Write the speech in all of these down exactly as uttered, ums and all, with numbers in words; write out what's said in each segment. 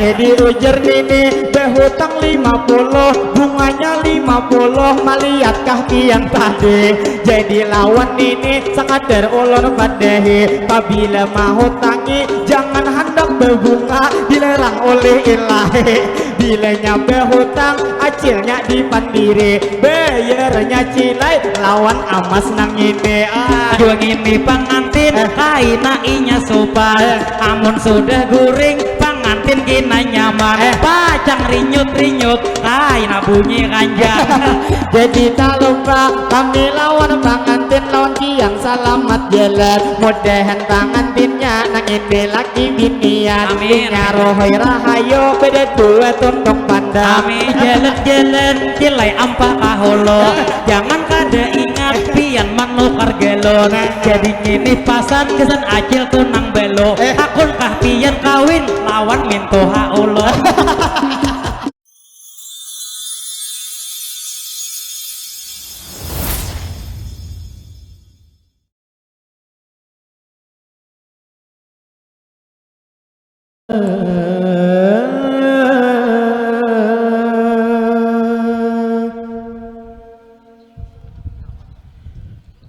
Jadi ujar nini, bahutang lima puluh, bunganya lima puluh, maliatkah pian tadi? Jadi lawan nini, sakadar ulun padahi, pabila mahutangi, jangan handak babunga, dilarang oleh ilahi. Bilanya bahutang, acilnya dipandiri, bayarnya cilai lawan amas nang ini. Ah. Jua ngini pangantin, eh, kaina inya supan. Eh. Amun sudah guring, pangantin kina nyaman. Eh. Pacang rinyut-rinyut, kaina bunyi kanjang. Jadi tak lupa kami lawan pangantin, lawan kian salamat jalan. Mudahan pangantinnya nang ini lagi binian. Amin. Inya rohoi rahayu, beda dua tuntung pandang. Amin. Jalan-jalan, cilai ampa kahulu. Jangan kada ingat pian manukar galon. Jadi ngini pasan gasan acil tu nang belo. Eh. Hakunkah pian kawin lawan mintuha ulun?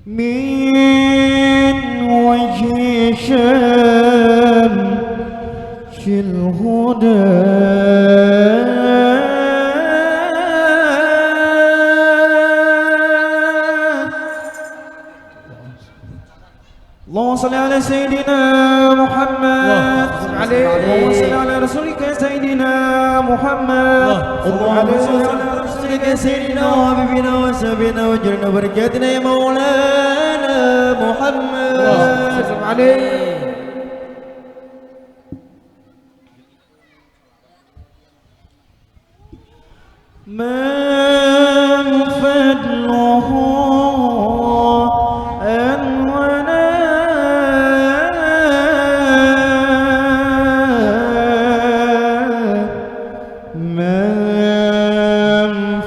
من وجه شمس الهدى. اللهم صل على سيدنا محمد. اللهم صل عليه. اللهم صل على رسولك سيدنا محمد. اللهم صل على رسولك سيدنا وحبيبنا وشفيعنا وجرنا بركاتنا يا مولانا محمد. اللهم صل عليه. من فضله أنعنا. من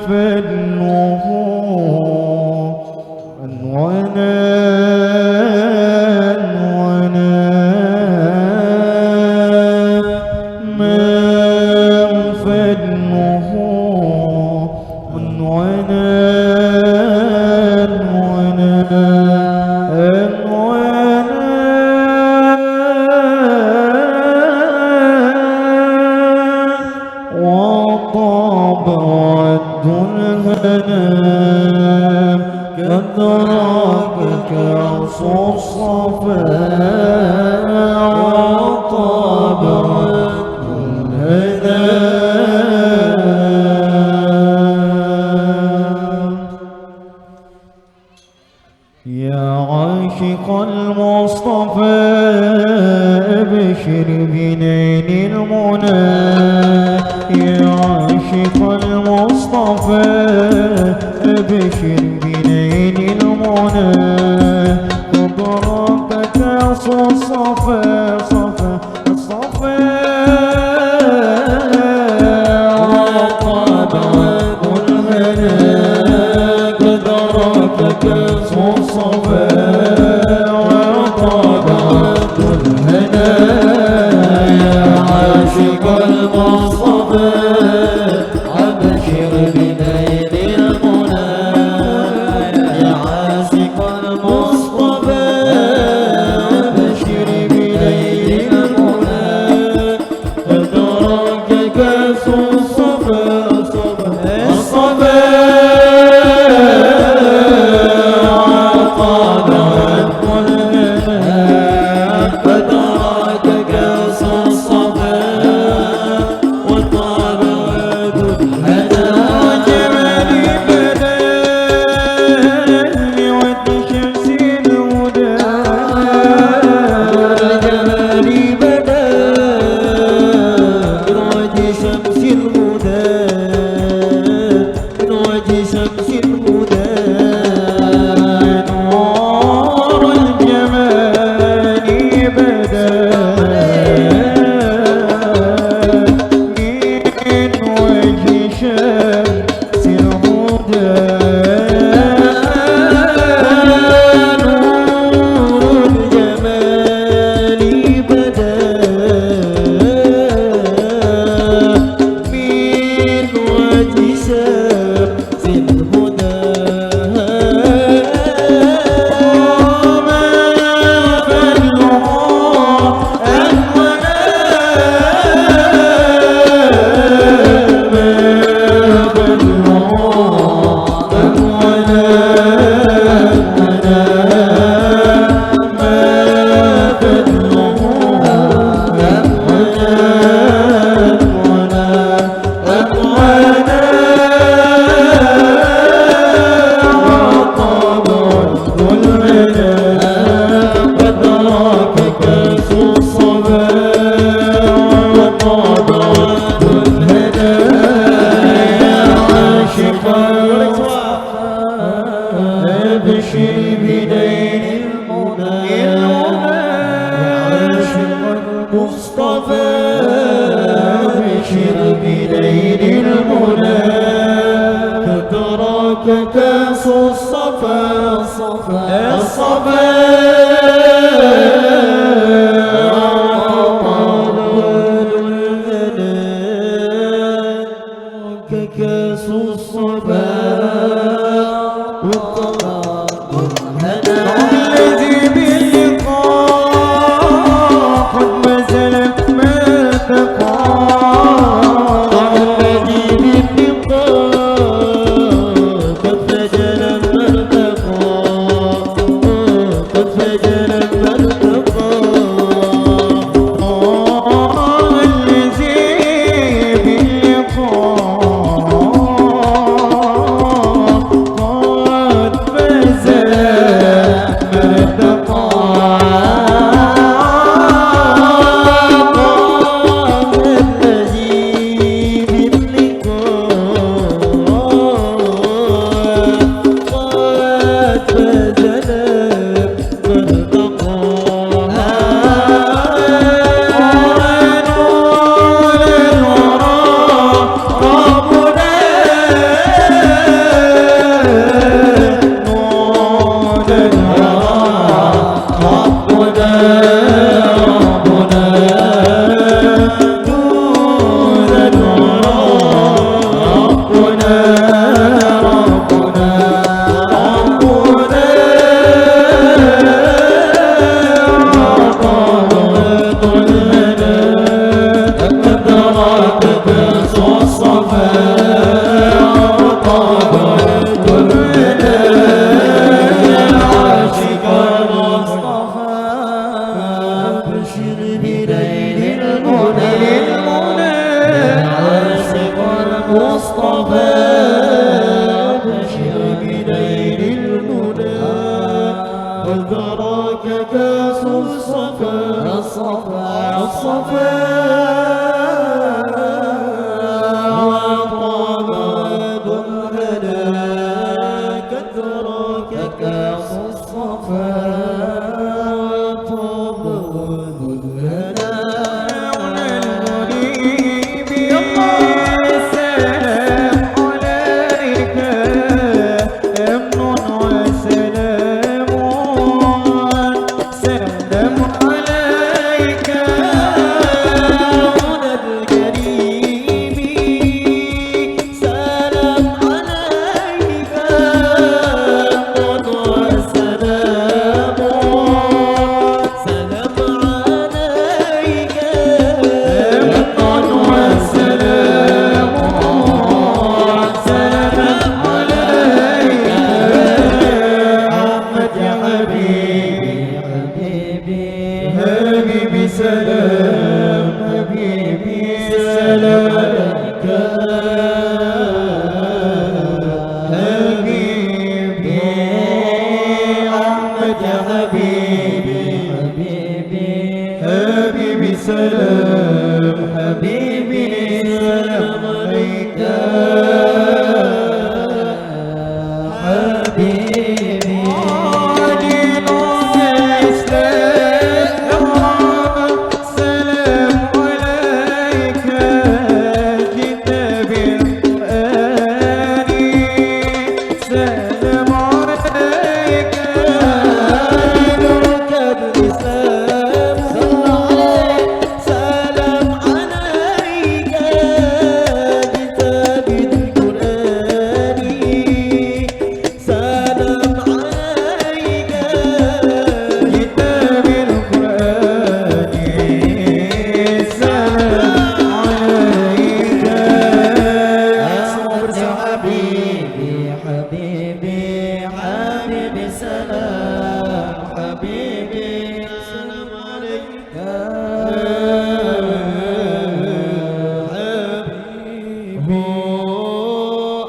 فضله أنعنا، أنعنا. من فضله أنعنا، أنعنا، أنعنا. وطاب عد الهنا، قد راك كأس الصفا. وطاب عد الهنا. يا عاشق المصطفى، أبشر بنيل المنى. يا عاشق المصطفى، أبشر بنيل المنى. قد راك كأس الصفا، صفا. الصفا. وطاب عد الهنا، قد راك كأس الصفا. وطاب عد الهنا، يا عاشق المصطفى، أبشر بنيل المنى. يا عاشق المصطفى، أبشر بنيل المنى. قد راك كأس الصفا، الصفا، الصفا. وطاب عد الهنا، قد راك كأس الصفا. وطاب الصفا. ككاس الصفا. الذي باللقاء قد مزلت ما ارتقى. الذي باللقاء قد مزلت ما ارتقى. قد فجر ما ارتقى. الذي باللقاء قد فزع ما ارتقى. الذي باللقاء قد فزع ما ارتقى. نور الورى ربنا. نور الورى ربنا، ربنا. نور الورى ربنا، ربنا، ربنا. قد رأت كاس الصفا، قد رأت عاشق المصطفى. أبشر بنيل المنى، عاشق المصطفى. أبشر بنيل المنى، قد راك كاس الصفا. الصفا، الصفا. وطاب الهنا، قد راك كاس الصفا. طاب الهنا. السلام عليك، أمن وسلام. سلام عليك يا منى الكريم. سلام عليك يا منى السلام. سلام عليك يا منى السلام. سلام عليك يا أحمد يا حبيبي. حبيبي، حبيبي سلام، حبيبي سلام عليك. حبيبي أحمد يا حبيبي، حبيبي، حبيبي سلام، حبيبي سلام عليك. حبيبي. دين الإسلام، السلام عليك، جئت بالقرآن. سلام عليك، دينك الإسلام. صلى عليه. سلام عليك، جئت بالقرآن. سلام عليك، جئت بالقرآن. سلام عليك. Semua bersama. حبيبي، حبيبي، حبيبي سلام، حبيبي سلام عليك. حبيبي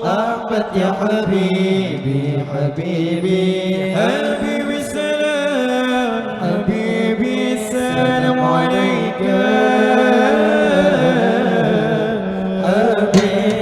أحمد يا حبيبي، حبيبي، حبيبي سلام، حبيبي سلام عليك. حبيبي.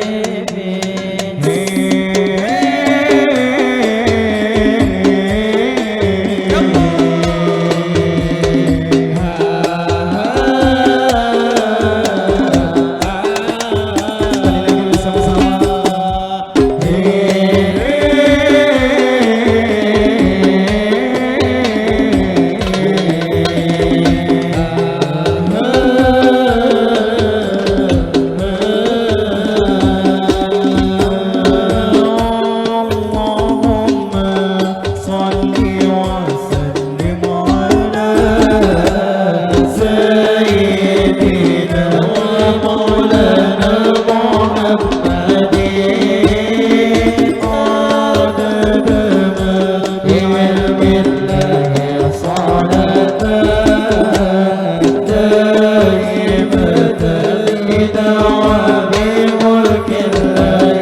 وبملك الله.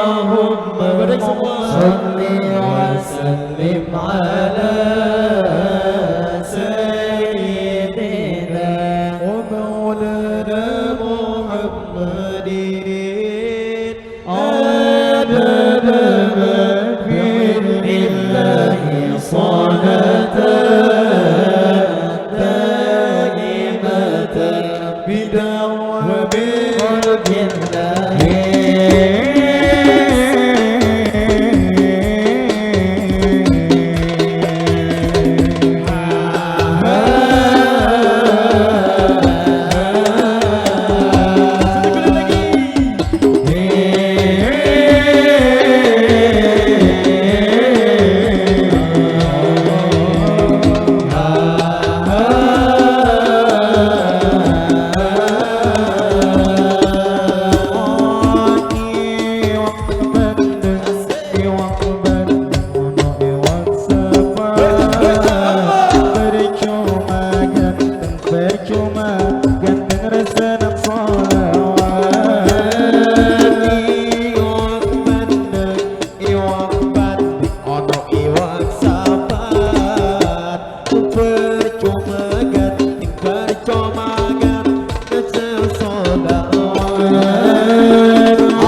اللهم صل وسلم على سيدنا ومولانا محمد. عدد ما في علم الله صلاة دائمة بدوام ملك الله. Percuma ganteng, percuma ganteng, rasa nang salawat. Iwak bandeng, iwak bandeng, ono iwak sapat. Percuma ganteng, percuma ganteng, rasa salawat.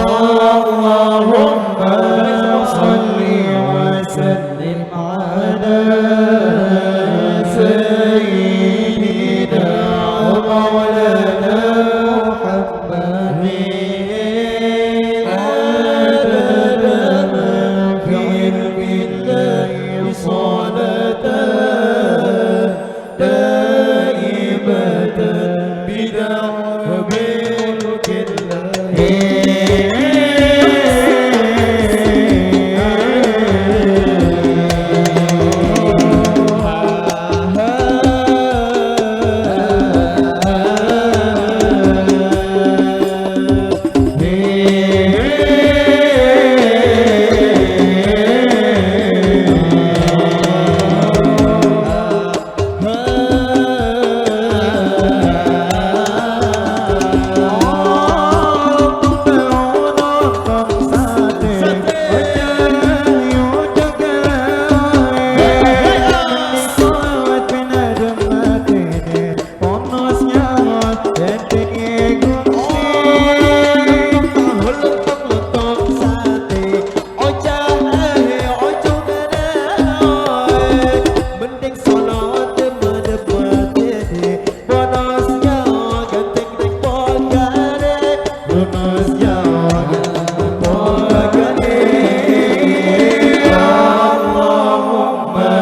Allahumma salli wa sallim على سيدنا ومولانا محمد. عدد ما في علم الله صلاة دائمة بدوام ملك الله. Mending salawat debat-debat ini. Bonus nyawa ganteng nang pogane. Bonus nyawa ganteng pogane. Allahumma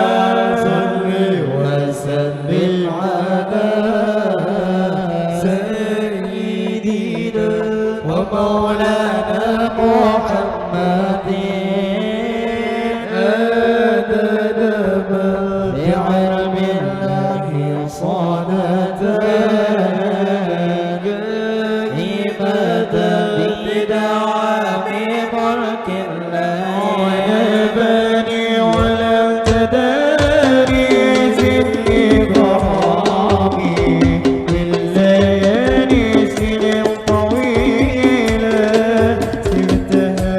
salli wa sallim ala sayyidina wa maulana Muhammadin. Adada ma fi ilmillahi صلاة دائمة بدوام ملك الله. غلبني ولم تدري زدني غرامي بالليالي سنين طويلة سبتها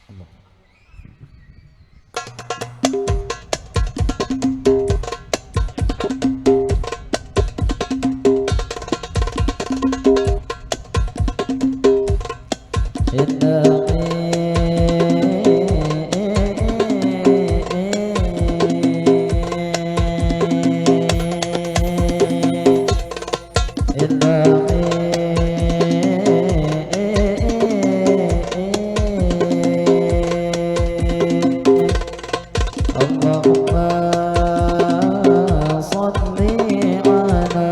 Allah. اللهم صل على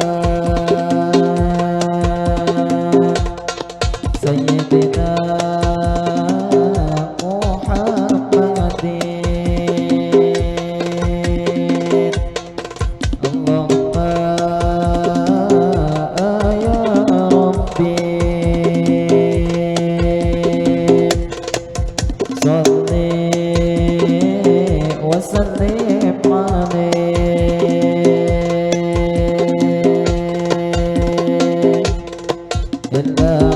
سيدنا محمد. اللهم يا ربي صل وسلم عليه. إلهي،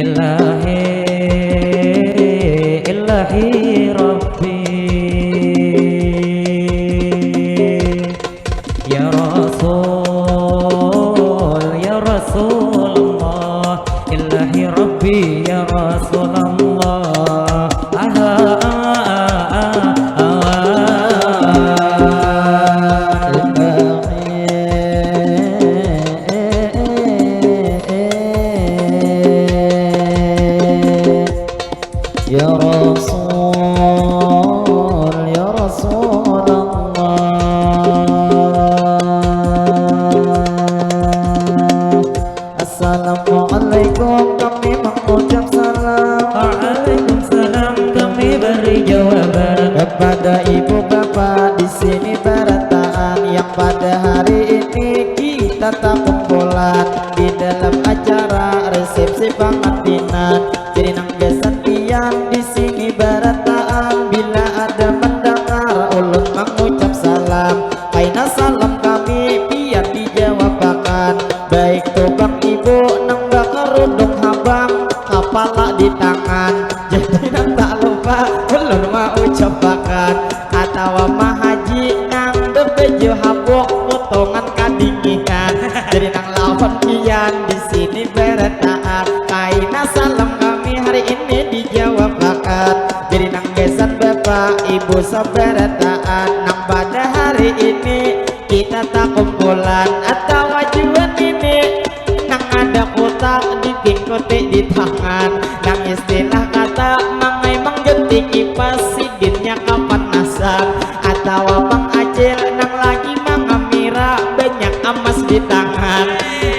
إلهي، إلهي، إلهي ربي. يا رسول، يا رسول الله، إلهي ربي يا رسول الله. آه، آه، آه، آه، آه. يا رسول، يا رسول الله. Assalamualaikum, kami mengucap salam. Waalaikumsalam, kami beri jawaban. Kepada ibu bapak di sini berataan, yang pada hari ini kita tak kumpulan di dalam acara resepsi pengantinan. Jadi nang gasan pian di sini barataan, bila ada mendengar ulun mengucap salam, kaina salam kami pian dijawabakan. Baik tu bang ibu nang bakarudung habang, kapala di tangan. Jadi nang tak lupa ulun maucapakan, atawa mahaji nang bebaju habuk potongan kadinginan. Jadi nang lawan pian di sini berataan, kaina salam kami hari ini dijawabakan. Jadi nang gasan bapak ibu sabarataan, nang pada hari ini kita takumpulan atawa jua nini, nang ada kutak dipingkuti di tangan, nang istilah kata mangai mangganti kipas sidinnya kapanasan, atawa pang acil nang lagi mangamira banyak amas di tangan.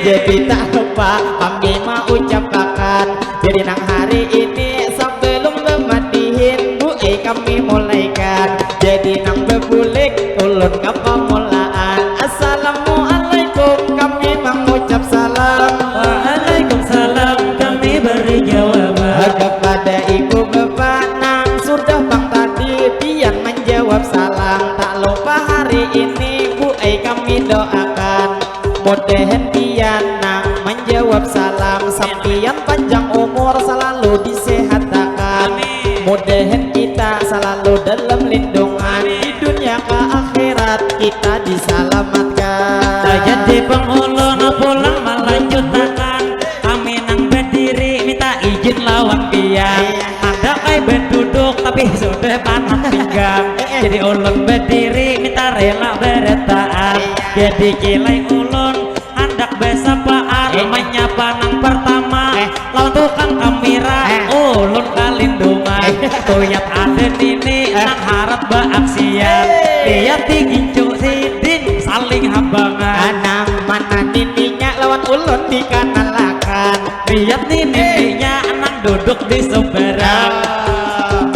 Jadi tak lupa kami maucapakan, jadi nang hari ini sebelum bamadihin, bu ai kami mulaikan. Jadi nang babulik ulun ka pamulaan. Assalamualaikum, kami mangucap salam. Waalaikumsalam, kami beri jawaban. Kepada ibu bapak nang sudah pang tadi pian menjawab salam. Tak lupa hari ini bu ai kami doakan, mudahan pian nang menjawab salam, sampian panjang umur selalu disehatakan. Amin. Mudahan kita selalu dalam lindungan, amin, di dunia ke akhirat kita diselamatkan. Jadi pang ulun pulang melanjutakan, kami nang berdiri minta izin lawan pian. Iya. Handak ai beduduk tapi sudah panas pinggang. Eh, eh. Jadi ulun bediri minta rela beretaan. Iya. Jadi kilai ulun handak besapaan. Eh, eh. Menyapa nang pertama. Eh. Lawan tukang kamera. Eh. Ulun kalindungan. Eh. Tuyat ada nini. Eh. Nang harat baaksian. Eh. Lihat di gincu sidin saling habangan. Nang mana nininya lawan ulun dikanalakan. Lihat nih nininya nang duduk di seberang. Ah.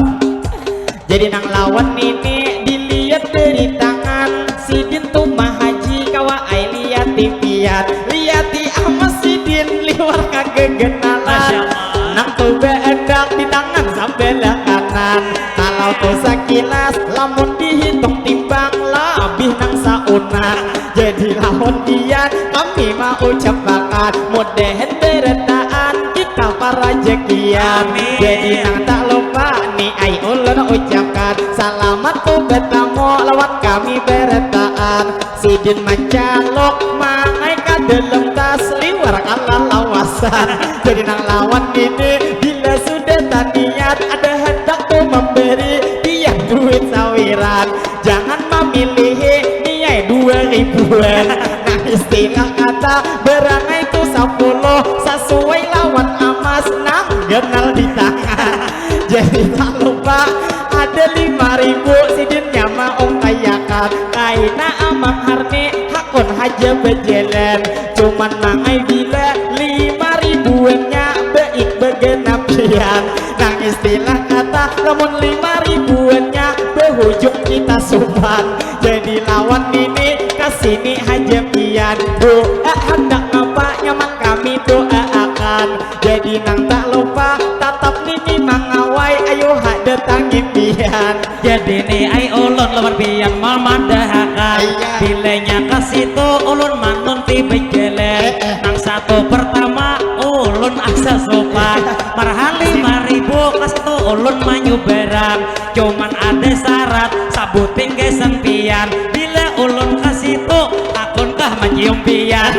Jadi nang lawan nini dilihat dari tangan. Sidin tu mahaji kawa ai lihat tipian. Lihat di amas sidin Jelas lamun dihitung timbang labih nang saunang. Jadi lawan pian kami maucapakan mudahan barataan kita parajakian. Amin. Jadi nang tak lupa ni ai ulun ucapkan salamat tu batamu lawan kami barataan. Sidin mancaluk mangai ka dalam tas liwar kalalawasan. Jadi nang lawan ini bila sudah taniat ada hendak tu memberi dia duit sawiran. Jangan memilihi niai dua ribuan. Nah istilah kata berangai tu sepuluh sesuai lawan amas nang ganal di tangan. Jadi tak lupa ada lima ribu sidin nyama ungkayakan kaina amang harni hakun haja bajalan. Cuman mangai bila lima ribuannya baik baganapian. Nang istilah kata lamun lima ribuannya bahujung kita supan. Jadi lawan nini kasini haja pian. Doa handak apa nyaman kami doa akan. Jadi nang tak lupa tatap nini mangawai ayo ha datangi pian. Jadi ni ai ulun lawan pian mamadahakan. Iya. Bilanya ka situ ulun manunti bajalan. Eh, eh. Nang satu pertama ulun asa supan. Marhali maribu ka situ ulun manyubaran. Cuman ada syarat sabuting gasan pian. Bila ulun ka situ hakunkah mancium pian?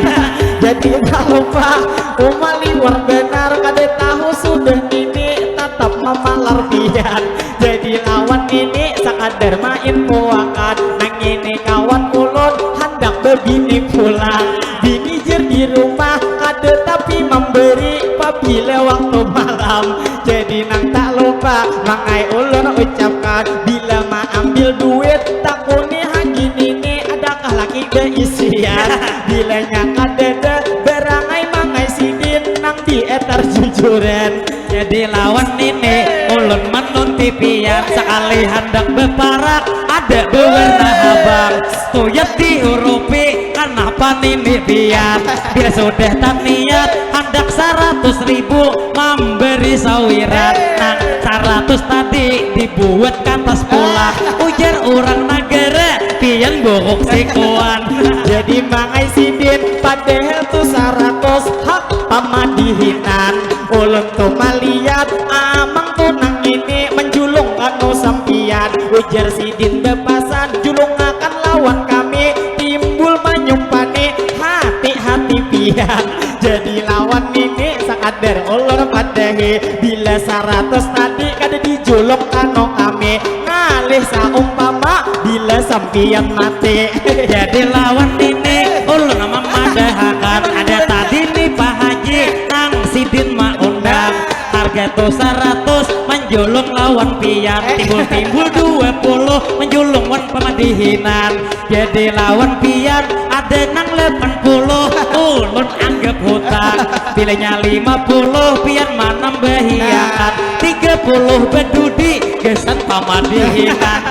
Jadi tak lupa uma liwar banar kada tahu sudah nini tatap mamalar pian. Jadi lawan nini sakadar mainfoakan nang ini kawan ulun handak babini pulang. Bini jer di rumah kada tapi memberi pabila waktu malam. Jadi nang tak lupa mangai ulun ucapkan bila maambil duit takuni hagi nini adakah laki baisian. Bilanya kadada barangai mangai sidin nang di etar jujuran. Jadi lawan nini ulun manunti pian sakali handak baparak ada bawarna habang tuyat dihurupi kanapa nini pian bila sudah taniat handak saratus ribu mambari sawiran nang saratus tadi dibuat kantas pulang ujar urang nagara pian buruk sikuan. Jadi mangai sidin padahal tu saratus hak pamadihinan. Ulun tu malihat amang tu nang ini menjulung kanu sampian. Ujar sidin bepasan julungakan lawan kami timbul manyumpani hati-hati pian. Jadi lawan nini sakadar ulun padahi bila saratus tadi kada dijulung kanu kami ngalih saumpama bila sampian mati. Jadi lawan nini ulun mamadahakan ada tadi ni Pak Haji nang sidin maundang harga tu saratus manjulung lawan pian timbul-timbul dua puluh manjulung wan pamadihinan. Jadi lawan pian ada nang lapan puluh ulun anggap hutang bilanya lima puluh pian manambahiakan tiga puluh badudi gasan pamadihinan.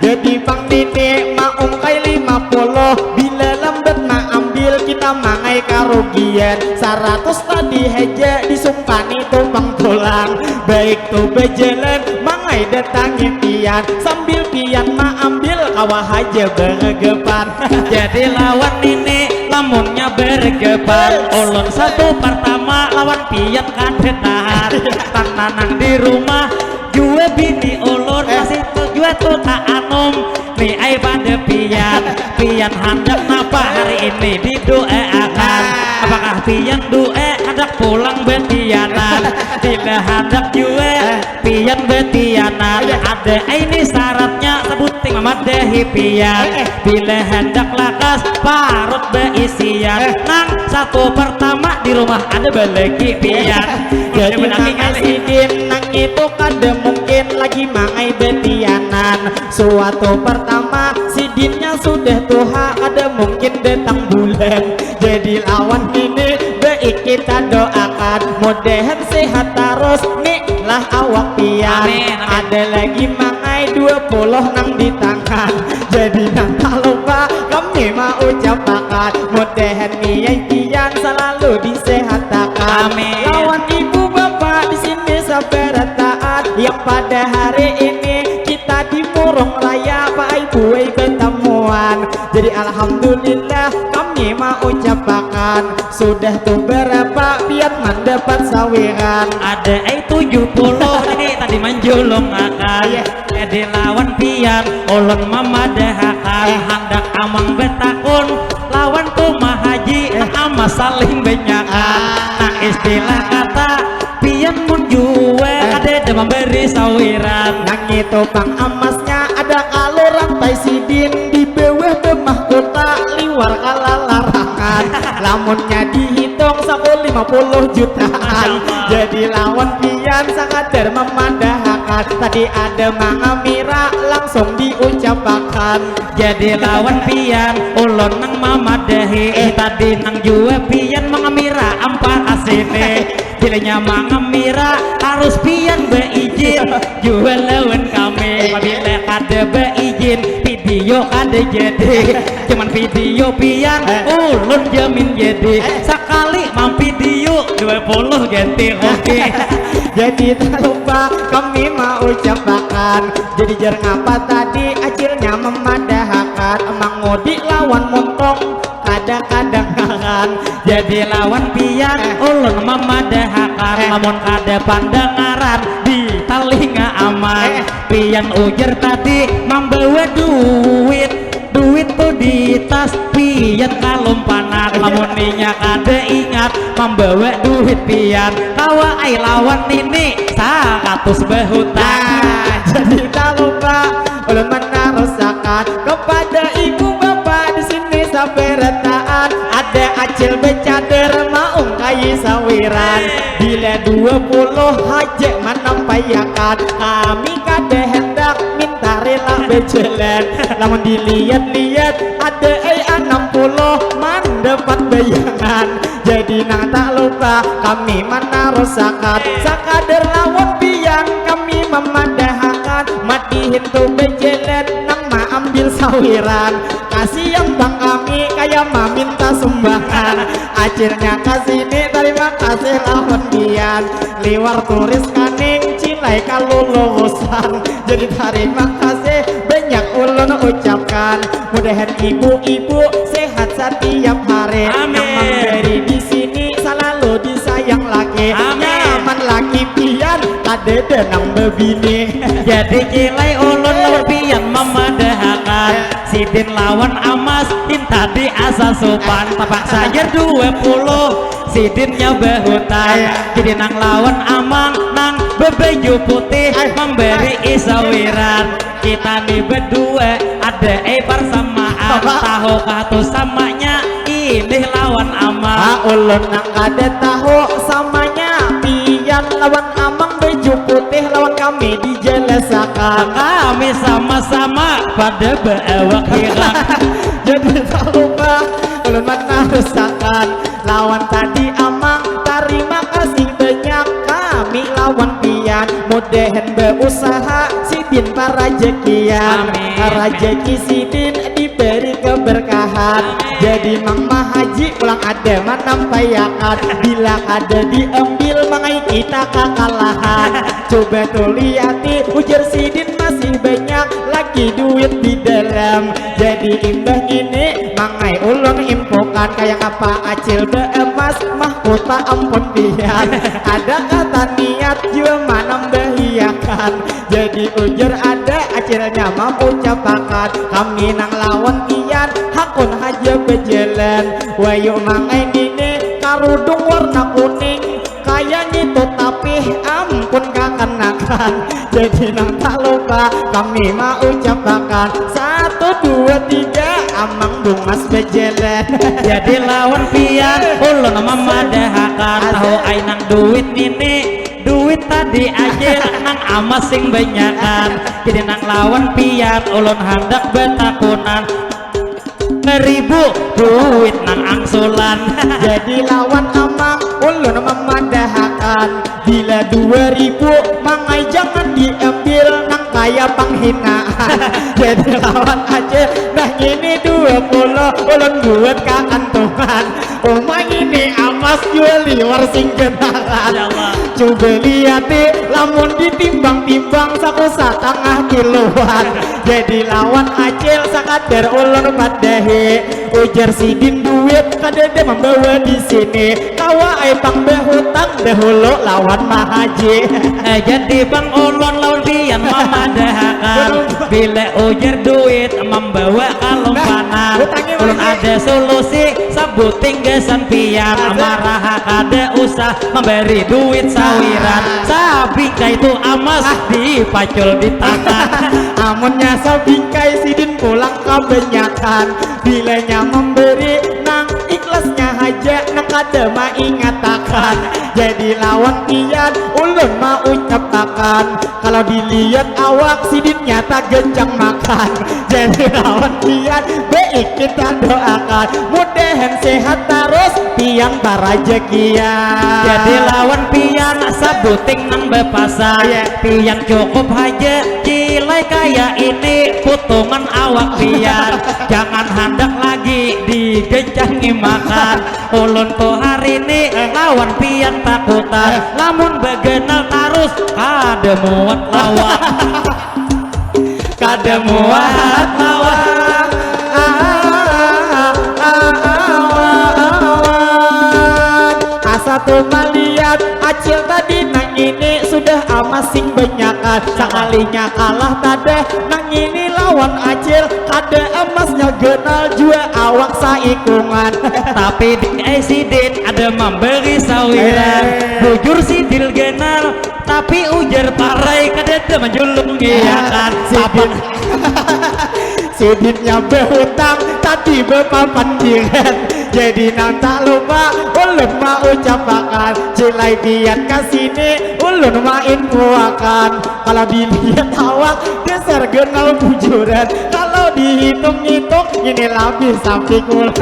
Jadi pang nini maungkai lima puluh bila lambat maambil kita mangai karugian saratus tadi haja disumpani tu pang pulang. Baik tu bajalan mangai datangi pian sambil pian maambil kawa haja baregepan. Jadi lawan nini lamunnya baregepan ulun satu pertama lawan pian kada tahan. Tanang di rumah jua bini ulun masih jua tu tak anum. Ni ai pada pian, pian handak napa hari ini didoa akan. Apakah pian doa handak pulang batianan? Bila handak jua pian batianan ada ai ni syaratnya sabuting mamadahi pian. Bila handak lakas parut baisian nang satu pertama di rumah ada balaki pian. Jadi mangai sidin nang itu kada mungkin lagi mangai batianan. Suatu pertama sidinnya sudah tuha kada mungkin datang bulan. Jadi lawan ini baik kita doakan mudahan sehat terus nih lah awak pian. Amin, amin. Ada lagi mangai dua puluh nang di tangan. Jadi nang tak lupa kami mau ucapakan mudahan niai pian selalu disehatakan. Amin. Lawan ibu bapak di sini sabarataan yang pada hari ini kita di Alhamdulillah kami maucapakan, sudah tu berapa pian mandapat sawiran? Ada ai tujuh puluh ini tadi manjulungakan. Iya. Jadi lawan pian ulun mamadahakan, eh, handak amang betakun lawan tu mahaji, eh, amas saling banyakan. Ah. Nah, istilah kata pian mun jua, eh, ada ada memberi sawiran. Nang itu pang amasnya ada kalu rantai sidin di bawah demah kota liwar kalalarangan. Lamunnya dihitung saku lima puluh jutaan. Masya Allah. Jadi lawan pian sakadar mamadahakan. Tadi ada mangamira langsung diucapakan. Jadi lawan pian ulun nang mamadahi. Eh. Tadi nang jua pian mangamira ampa kasini. Bilanya mangamira harus pian beizin jua lawan kami. Pabila kada beizin, video kada jadi. Cuman video pian, eh, ulun jamin jadi. Eh. Sakali mamvideo dua puluh ganti rugi. Jadi tak lupa kami maucapakan. Jadi jar ngapa tadi acilnya mamadahakan, mangudi lawan muntung kada kadangaran. Jadi lawan pian, eh, ulun mamadahakan, eh, lamun kada pandangaran di talinga aman. Eh. Pian ujar tadi mambawa duit, duit tu di tas pian kalumpanan. Iya. Lamun inya kada ingat mambawa duit pian, kawa ai lawan nini saratus bahutang. Nah, jadi tak lupa ulun manarusakan kepada ibu bapa di sini sabarataan. Ada acil becadar maungkai sawiran. Bila dua puluh haja manampaiakan, kami kada hendak minta rela bejalan. Lamun dilihat-lihat ada ai anam puluh mandapat bayangan. Jadi nang tak lupa kami manarusakan, sakadar lawan pian kami mamadahakan, madihin tu bejalan nang maambil sawiran. Kasian bang kami kaya maminta sumbangan. Acilnya kasini, tarima kasih lawan pian. Liwar turis kaning cilai kalulusan. Jadi tarima kasih banyak ulun ucapkan. Mudahan ibu-ibu sehat satiap hari. Amin. Nang mambari di sini salalu disayang laki. Amin. Nyaman laki pian, kadada nang babini. Jadi cilai ulun lawan pian mamadahakan. Sidin lawan Amas, inta di asa supan. Tapak saja dua puluh, sidinnya bahutan. Iya. Jadi nang lawan Amang, nang babaju putih, ay, mambari, ay, isawiran. Kita ni berdua ada ai persamaan. Apa? Tahu kah tu samanya ini lawan Amang? Ah, ulun nang kada tahu samanya pian lawan Amang baju putih lawan kami dijelasakan. Kami sama-sama pada beawak hirang. Jadi tak lupa ulun manarusakan lawan tadi Amang, tarima kasih banyak kami lawan pian. Mudahan beusaha sidin parajakian. Amin. Rajaki sidin diberi keberkahan. Amin. Jadi Mang Mahaji pulang ada manampaiakan, bila kada diambil mangai kita kakalahan. Coba tu liati ujar sidin masih banyak lagi duit di dalam. Jadi imbah ini mangai ulun impukan, kaya apa acil beemas mahkota ampun pian. Ada kata niat jua manambahiakan. Jadi ujar ada acilnya mamucapakan, kami nang lawan pian hakun haja bejalan. Wayu mangai nini karudung warna kuning, kaya ngitu tapih ampun kakanakan. Jadi nang tak lupa kami maucapakan, satu, dua, tiga, Amang Bungas bejalan. Jadi lawan pian ulun mamadahakan. Asik. Tahu ai nang duit nini, duit tadi aja nang Amas sing banyakan. Jadi nang lawan pian ulun handak betakunan. Seribu duit nang angsulan. Jadi lawan Amang ulun mamadahakan, bila dua ribu mangai jangan diambil, nang Kaya panghinaan. Jadi lawan Acil, nah ini dua puluh ulun buat kakantungan. Uma ini Amas jua liwar sing kenalan. Ya Allah. Coba liati, lamun ditimbang-timbang saku satangah kiloan. Jadi lawan Acil sakadar ulun padahi. Ujar sidin duit kadada mambawa di sini. Kawa ai pang bahutang dahulu lawan mahaji. Eh, jadi pang ulun lawan pian mamadahakan. Bila ujar duit mambawa kalumpanan. Nah, hutangnya ulun mana? Ada solusi sabuting gasan pian. Masa? Maraha kada usah memberi duit sawiran. Nah. Sabingkai tu Amas. Ah. Dipacul di tangan. Amunnya sabingkai sidin pulang kabanyakan. Bilanya memberi nang ikhlasnya haja, nang kada maingatakan. Jadi lawan pian ulun maucapakan, kalau dilihat awak sidin nyata genjang makan. Jadi lawan pian baik kita doakan, mudahan sehat tarus pian parajakian. Jadi lawan pian sabuting nang bapasa. Iya. Pian cukup haja cilai kaya ini, putungan awak pian. Jangan handak lagi digenjangi makan. Ulun tu hari ini lawan pian takutan. Lamun baganal tarus kada muat lawan. Kada muat lawan. Asa tu malihat Acil tadi nang ini sudah Amas sing banyakan. Sakalinya kalah tadah nang ini lawan Acil, kada Amasnya ganal jua awak saikungan. Tapi di, eh, sidin ada memberi sawiran. Eh. Bujur sidin ganal, tapi ujar parai kadada manjulung, iya kan? Sidin. Sidinnya bahutang tadi bapapandiran. Jadi nang tak lupa ulun maucapakan, cilai pian ka sini ulun mainfoakan. Kalau dilihat awak dasar ganal bujuran. Kalau dihitung-hitung ini labih sampik ulun.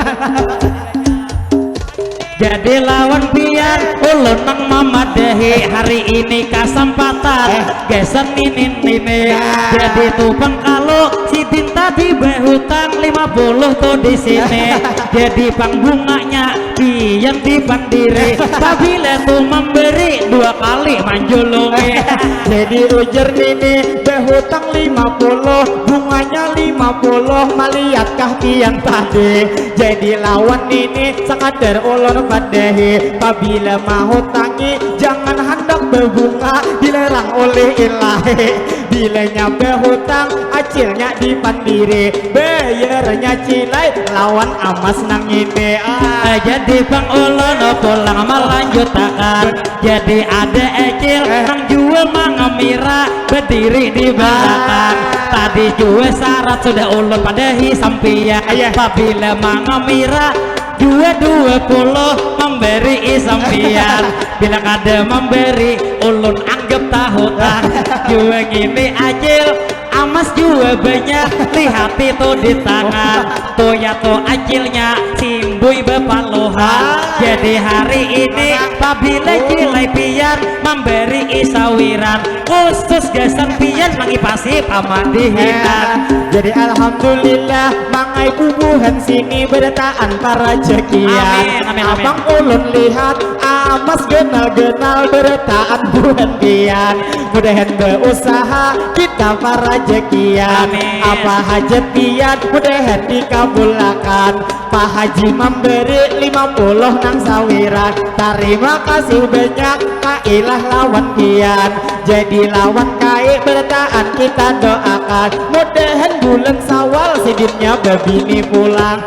Jadi lawan pian ulun nang mamadahi hari ini kasampatan. Eh. Gasan ninin ini. Nah. Jadi tu pang kalu sidin tadi bahutang lima puluh tu di sini. Jadi pang bunganya pian dipandiri. Pabila tu memberi dua kali manjulungi. Jadi ujar nini bahutang lima puluh, bunganya lima puluh, maliatkah pian tadi? Jadi lawan nini sakadar ulun padahi, pabila mahutangi jangan handak babunga, dilarang oleh ilahi. Bilanya bahutang acilnya dipandiri, bayarnya cilai lawan Amas nang ini. Ah. Eh, jadi pang ulun pulang malanjutakan. Jadi ada Acil, eh, nang jua mangamira badiri di balakang. Ah. Tadi jua syarat sudah ulun padahi sampian. Iya. Pabila mangamira jua dua puluh memberi sampian. Bila kada memberi ulun anggap tahutan. Jua ngini Acil, Amas jua banyak, lihati tu di tangan. Tuya tu Acilnya simbui bapaluhan. Ah. Jadi hari ini pabila cilai pian memberi sawiran, khusus gasan pian mangipasi pamadihinan. Ya, jadi alhamdulillah mangai bubuhan sini barataan parajakian. Amin, amin, amin. Abang ulun lihat Amas ganal-ganal barataan buhan pian. Mudahan bausaha kita parajakian. Amin. Apa hajat pian mudahan dikabulakan. Pak Haji memberi lima puluh nang sawiran. Tarima kasih banyak kailah lawan pian. Jadi lawan kai barataan kita doakan. Mudahan bulan Sawal sidinnya babini pulang.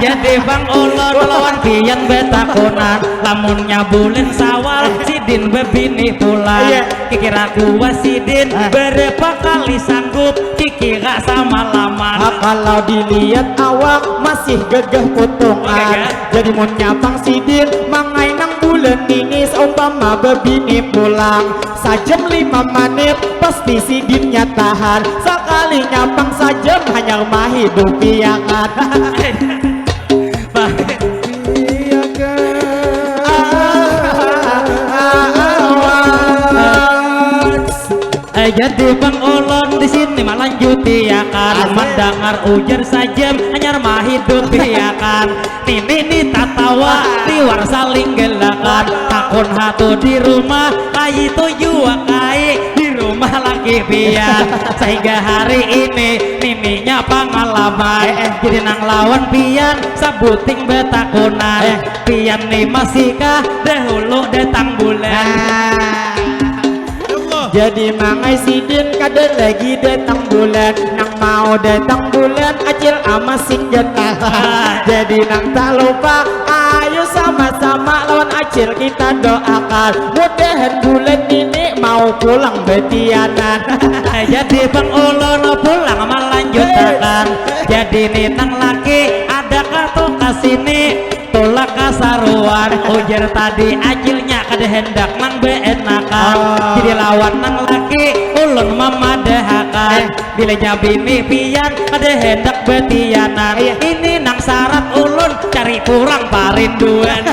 Jadi pang ulun lawan pian batakunan. Lamunnya bulan Sawal sidin babini pulang. Iya. Kikira kuas sidin, ah, berapa kali sanggup, kikira samalaman. Ah, kalau dilihat awak masih gagah potongan. Gagah. Jadi mun nyapang sidin, mangai nang bulan ini seumpama babini pulang. Sajam lima menit, pasti sidinnya tahan. Sakali nyapang sajam, hanyar mahidupi akan. Pak. Iya, Kak. Ah, ah, ah, ah, ah. Eh, jadi pang ulun di Malanjutiakan, asik, mandangar ujar sajem, hanyar mahidupiakan. Nini ni tatawa, liwar saling gelakan. Hakun hatu di rumah, kayitu jua kai di rumah laki pian. Sehingga hari ini, nininya pangalaman. Eh, eh. Jadi nang lawan pian, sabuting betakunan. Eh. Pian ni masihkah dahulu datang bulan? Ah. Jadi mangai sidin kada lagi datang bulan. Nang mau datang bulan, Acil Amas sing gatalah. Jadi nang tak lupa, ayo sama-sama lawan Acil kita doakan. Mudahan bulan ini mau pulang betianan. Jadi bang ulun pulang malanjutakan. Jadi ni nang laki, adakah tu kasini? Tulak kasaruan, ujar tadi Acilnya kada hendak nang beenakan. Oh. Jadi lawan nang laki, ulun mamadahakan. Eh. Bilanya bini pian kada hendak betianan. Iya. Ini nang syarat ulun cari kurang parinduan.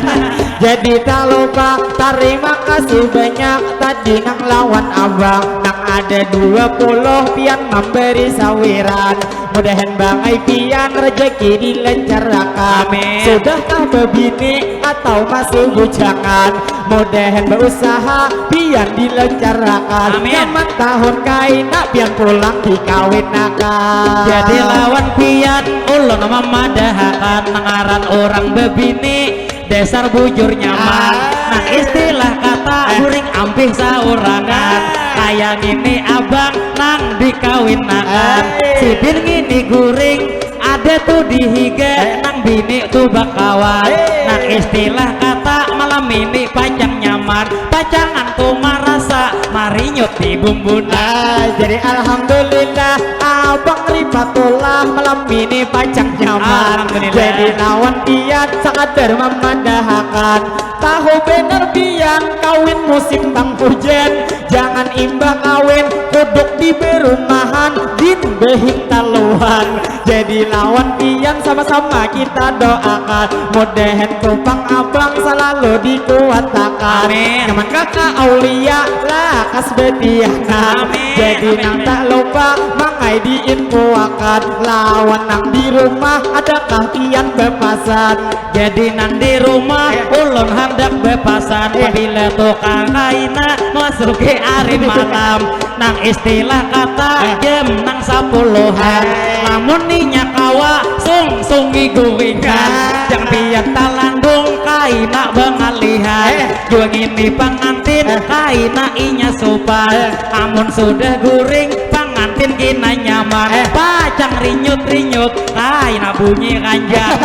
Jadi tak lupa tarima kasih banyak tadi nang lawan abang. Nang ada dua puluh pian memberi sawiran. Mudahan bangai pian rezeki dilancarkan. Amin. Sudahkah bebini atau masih bujangan? Mudahan berusaha pian dilancarkan. Amin. Nyaman tahun kaina pian pulang dikawinakan. Jadi lawan pian ulun mamadahakan ngaran orang bebini dasar bujur nyaman. Ah. Nah, istilah kata, eh, guring ampih saurangan. Ah. Kaya ngini abang nang dikawinakan. Eh. Sidin ngini guring ada tu di higa, eh, nang bini tu bakawan. Eh. Nah, istilah kata malam ini pacang nyaman. Pacangan tu marasa marinyut di bumbunan. Ah, jadi alhamdulillah, abang Rifatullah malam ini pacang nyaman. Alhamdulillah. Jadi lawan pian sakadar mamadahakan. Tahu benar pian kawin musim panghujan. Jangan imbah kawin kuduk di berumahan, gin behintaluan. Jadi lawan pian sama-sama kita doakan. Mudahan tu pang abang salalu dikuatakan. Amin. Nyaman kaka aulia lakas betianan. Amin. Jadi amin, nang amin, tak lupa mangai diinfoakan. Lawan nang di rumah adakah pian bepasan? Jadi nang di rumah, eh, ulun handak bepasan, eh, pabila tukang kaina masuki ari malam, nang istilah kata, eh, jam nang sapuluhan. Eh. Lamun inya kawa sungsungi guringan, eh, jang pian talandung kaina bangalihan. Eh. Jua ngini pangantin, eh, kaina inya supan. Eh. Amun sudah guring, pangantin kina nyaman. Eh. Pacang rinyut-rinyut, kaina bunyi ranjang.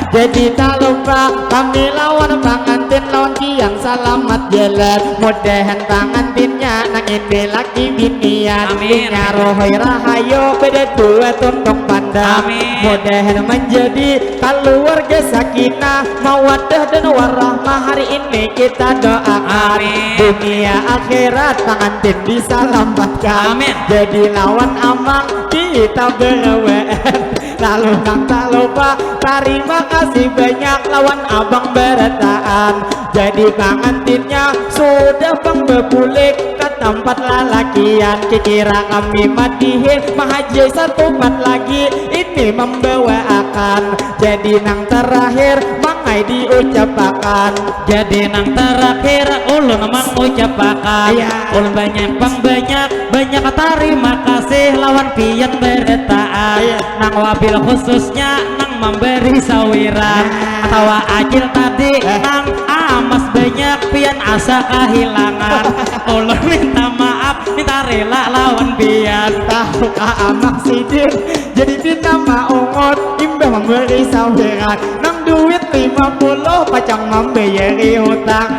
Jadi tak lupa kami lawan pangantin lawan pian salamat jalan. Mudahan pangantinnya nang ini laki binian. Amin. Inya rohoi rahayu beda dua tuntung pandang. Amin. Mudahan menjadi keluarga sakinah, mawadah dan warahmah hari ini kita doakan. Amin. Dunia akhirat pangantin disalamatkan. Amin. Jadi lawan amang kita berawaan. Lalu nang tak lupa tarima kasih banyak lawan abang berataan. Jadi pangantinnya sudah pang bebulik ke tempat lalakian. Kikira kami madihin mahajai satupat lagi ini membawaakan. Jadi nang terakhir mangai diucapakan. Jadi nang terakhir ulun mangucapakan. Iya. Ulun banyak pang banyak, banyak tarima kasih lawan pian berataan. Iya. Nang wabil khususnya nang memberi sawiran. Nah. Atawa Acil tadi, eh, nang amas banyak pian asa kahilangan. Ulun minta maaf, minta rela lawan pian. Tahu ka amang sidin, jadi pina maungut, imbah memberi sawiran. Nang duit lima puluh pacang mambayari hutang.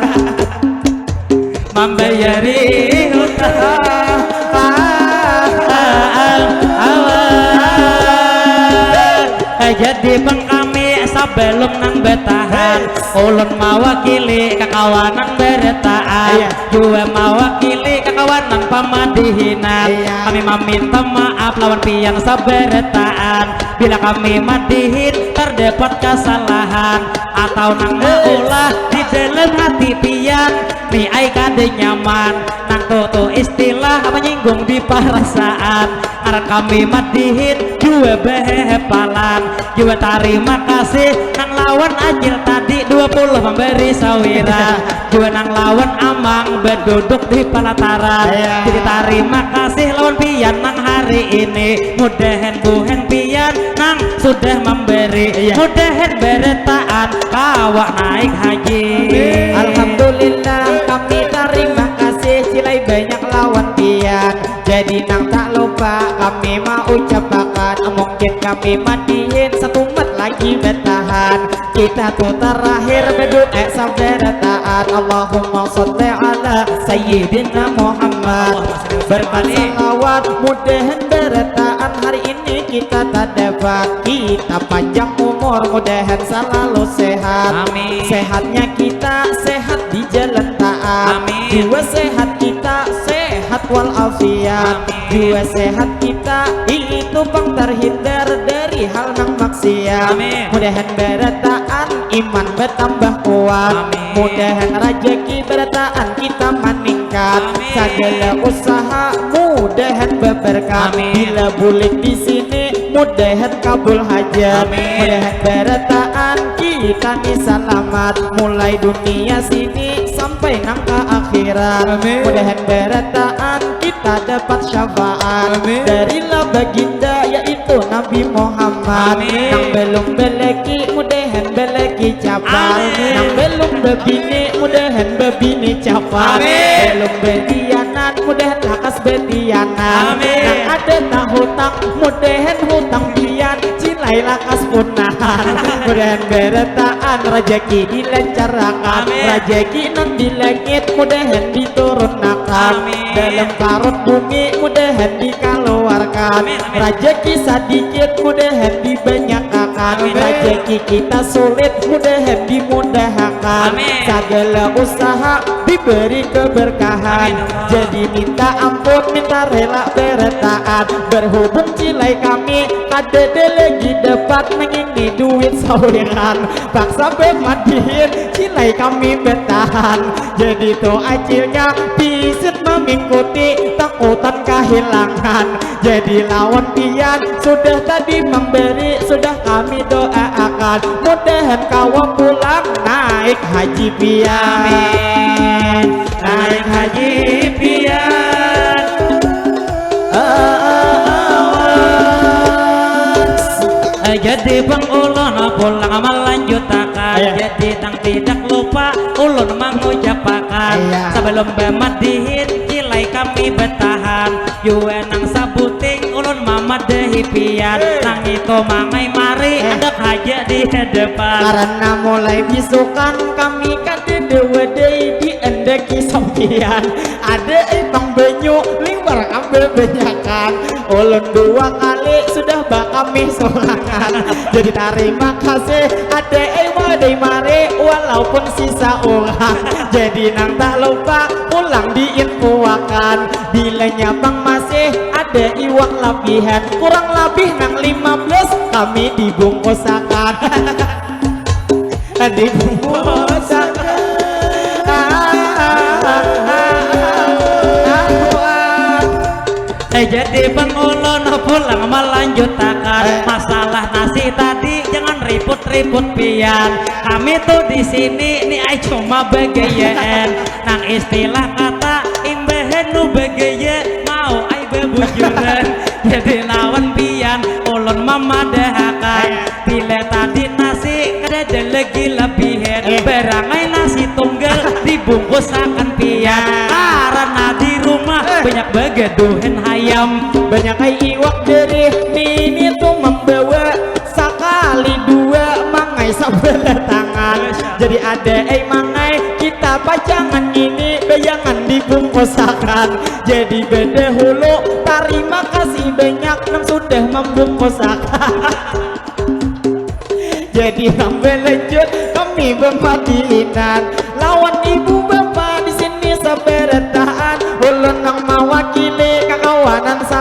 Mambayari hutang. Jadi pang kami sabalum nang batahan, ulun mawakili kakawanan barataan, iya, jua mawakili Kawanan pamadihinan. Iya. Kami maminta maaf lawan pian sabarataan bila kami madihin terdapat kesalahan atau nang maulah di dalam hati pian. Ni ai kada nyaman nang tutu istilah menyinggung di perasaan. Ngaran kami madihin jua behepalan. Jua tarima kasih nang lawan Acil tadi dua puluh memberi sawiran. Jua nang lawan Amang beduduk di pelataran. Iya. Jadi tarima kasih lawan pian nang hari ini. Mudahan buhan pian nang sudah memberi. Iya. Mudahan berataan kawa naik haji. Amin. Alhamdulillah, kami tarima kasih cilai banyak lawan pian. Jadi nang tak lupa kami mau ucapakan, mungkin kami madihin satumat lagi bertahan. Kita tu terakhir berdoa sabarataan. Allahumma salli ala Sayyidina Muhammad. Berkat salawat mudahan berataan hari ini kita tak dapat. Kita panjang umur mudahan selalu sehat. Amin. Sehatnya kita sehat di jalan taat. Amin. Jiwa sehat kita sehat walafiat. Amin. Jiwa sehat kita itu pang terhindar dari hal nang maksiat. Amin. Mudahan berataan iman bertambah kuat. Amin. Mudahan rajaki berataan kita meningkat. Amin. Segala usaha mudahan berberkat. Amin. Bila bulik di sini mudahan kabul hajat. Amin. Mudahan berataan kita ni salamat mulai dunia sini sampai nang ke akhirat. Amin. Mudahan berataan kita dapat syafaat. Amin. Dari lah baginda yaitu Nabi Muhammad. Amin. Nang belum beleki mudahan beleki capat. Amin. Nang belum bebini mudahan bebini capat. Amin. Belum bedianan mudahan lakas bedianan. Amin. Nang ada tahutang mudahan hutang pian cilai lakas punahan. Mudahan berataan rajaki dilancarakan. Amin. Rajaki nang di langit mudahan diturunakan. Amin. Dalam parut bumi mudahan dikaluarkan. Amin, amin. Rajaki sadikit mudahan dibanyakakan. Amin. Rajaki kita sulit mudahan dimudahakan. Amin. Segala usaha diberi keberkahan. Amin, ya Allah. Jadi minta ampun, minta rela berataan. Berhubung cilai kami kadada lagi dapat mengini duit sawiran. Paksa bemadihin cilai kami bertahan. Jadi tu acilnya pisit memingkuti takutan kehilangan. Jadi lawan pian sudah tadi memberi, sudah kami doaakan. Mudahan kawa pulang naik haji pian. Amin. Naik haji pian. Awas. Eh, jadi pang ulun pulang melanjutakan. Iya. Jadi nang tidak lupa ulun mengucapakan. Iya. Sebelum bemadihin cilai kami bertahan. Jua nang sabuting ulun mamadahi pian. Eh. Nang itu mangai mari, eh, handak haja di hadapan. Karena mulai bisukan kami kadada wadai diandaki sampian. Ada ai pang banyu liwar am babanyakan. Ulun dua kali sudah bakamih sorangan. Jadi tarima kasih ada ai wadai mari walaupun sisa urang. Jadi nang tak lupa pulang diinfuakan. Bilanya pang masih ada iwak labihan, kurang labih nang lima belas kami dibungkusakan. Dibungkusakan. Eh, jadi pang ulun pulang melanjutakan. Eh. Masalah nasi tadi jangan ribut-ribut pian. Kami tu di sini ni ai cuma bagayaan. Nang istilah kata imbahan nu bagaya mau ai babujuran. Jadi lawan pian ulun mamadahakan. Eh. Bila tadi nasi kadada lagi labihan. Eh. Barang ai nasi tunggal dibungkusakan pian. Ya. Karena di rumah, eh, banyak bagaduhan hayam. Banyak ai iwak jerih nini tu membawa. Sakali dua mangai sabalah tangan. Jadi ada ai mangai kita pacangan ini bayangan dibungkusakan. Jadi bedahulu tarima kasih banyak nang sudah membungkusakan. Jadi nang belanjut kami bemadinan lawan ibu bapa di sini sabarataan. Ulun nang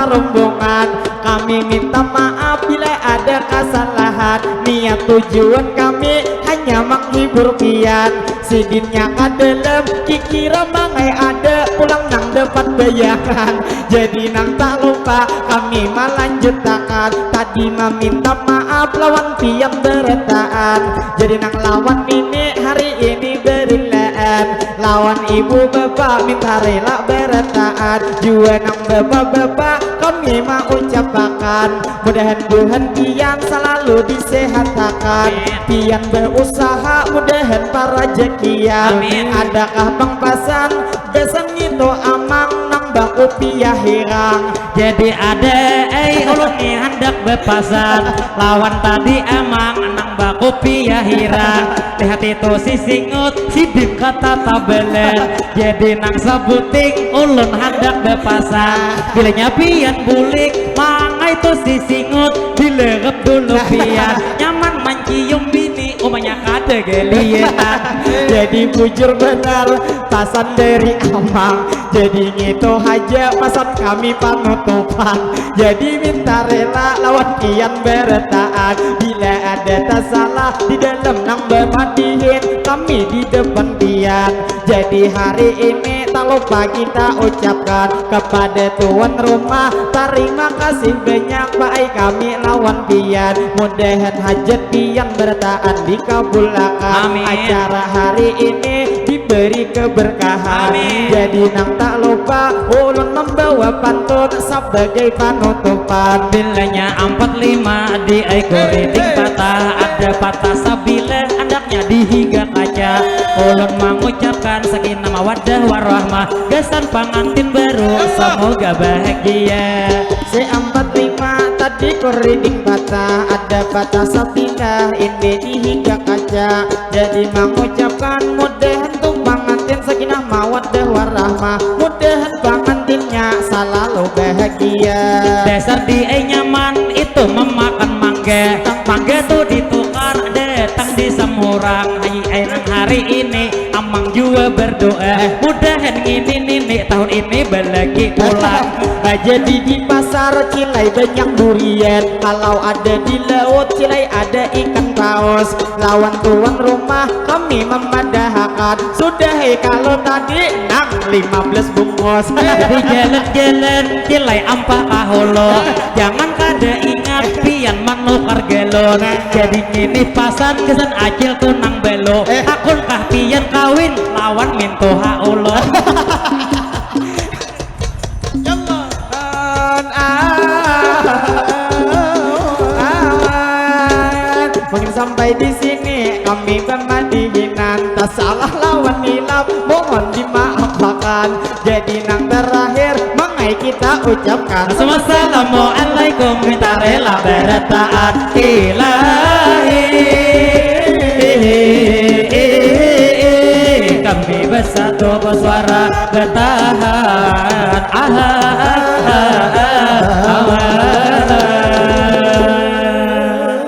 rombongan. Kami minta maaf bila ada kasalahan. Niat tujuan kami hanya menghibur pian. Sidinnya ka dalam kikira mangai ada pulang nang dapat bayangan. Jadi nang tak lupa kami melanjutakan. Tadi meminta maaf lawan pian berataan. Jadi nang lawan ini hari ini berilaan. Lawan ibu bapak minta rela berataan. Jua nang bapak-bapak kami mengucapakan. Mudahan Tuhan pian selalu disehatakan. Pian berusaha mudahan parajakian. Adakah pang pasan gasan ngitu amang nang bakupiah hirang. Jadi ada ai ulun ni handak bapasan lawan tadi amang nang bakupiah hirang. Lihat itu si singut sidin kata tabalan. Jadi nang sabuting ulun handak bapasan. Bilanya pian bulik mangai tu si singut dilerep dulu pian. Nyaman mancium bini umanya kada geliatan. Jadi bujur benar pasan dari amang. Jadi ngitu haja pasan kami panutupan. Jadi minta rela lawan pian berataan. Bila ada tasalah di dalam nang bamadihin kami di depan pian. Jadi hari ini tak lupa kita ucapkan kepada tuan rumah tarima kasih banyak baik kami lawan pian. Mudahan hajat pian berataan dikabulakan. Acara hari ini diberi keberkahan. Jadi nang tak lupa ulun membawa pantun sebagai panutupan. Bilanya ampat lima di ai kuriding patah, ada patah sabilah andaknya di higa kaca. Ulun mengucapkan sakinah mawaddah warahmah gasan pangantin baru, semoga bahagia. Si ampat lima tadi kuriding patah, ada patah sabilah ini di higa kaca. Jadi mengucapkan mudahan tu pangantin sakinah mawaddah warahmah. Mudahan pangantinnya selalu bahagia. Dasar di ai nyaman itu memakan mangga. Mangga tu ditukar datang di Samurang. Ai ai nang hari ini amang jua berdoa. Mudahan ngini nini tahun ini balaki pulang. Jadi di pasar cilai banyak durian. Kalau ada di laut cilai ada ikan paus. Lawan tuan rumah kami memadahakan. Sudah he kalau tadi nang lima belas bungkus. Jadi jalan-jalan cilai ampa kaholo. Jangan kada ingat pian manukar galon. Jadi ngini pasan gasan acil tu nang belo. Hakunkah pian kawin lawan mintuha ulun? Awan, awan. Mungkin sampai di sini kami pemadihinan. Tak salah lawan hilap mohon dimaafakan. Jadi nang terakhir mangai kita ucapkan. Assalamualaikum minta rela berataan ilahi. Kami bersatu bersuara bertahan.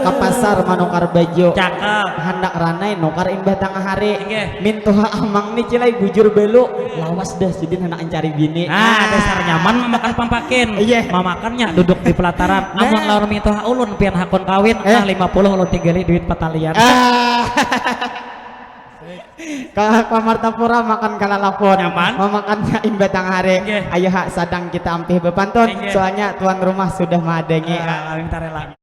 Ke pasar manukar baju. Cakep. Handak ranai nukar imbah tangah hari. Inggih. Mintuha amang ni cilai bujur belu. Lawas dah sidin handak ancari bini. Nah, dasar nyaman mamakan pampakin. Iya. Mamakannya duduk di pelataran. Nah. Amun lawan mintuha ulun pian hakun kawin. Eh. Nah, lima puluh ulun tinggali duit patalian. Ah. Ka, ka Martapura makan kalalapun. Nyaman. Mamakannya imbah tangah hari. Inggih. Ayo ha, sadang kita ampih bepantun. Inggih. Soalnya tuan rumah sudah maadangi. Ah, minta rela.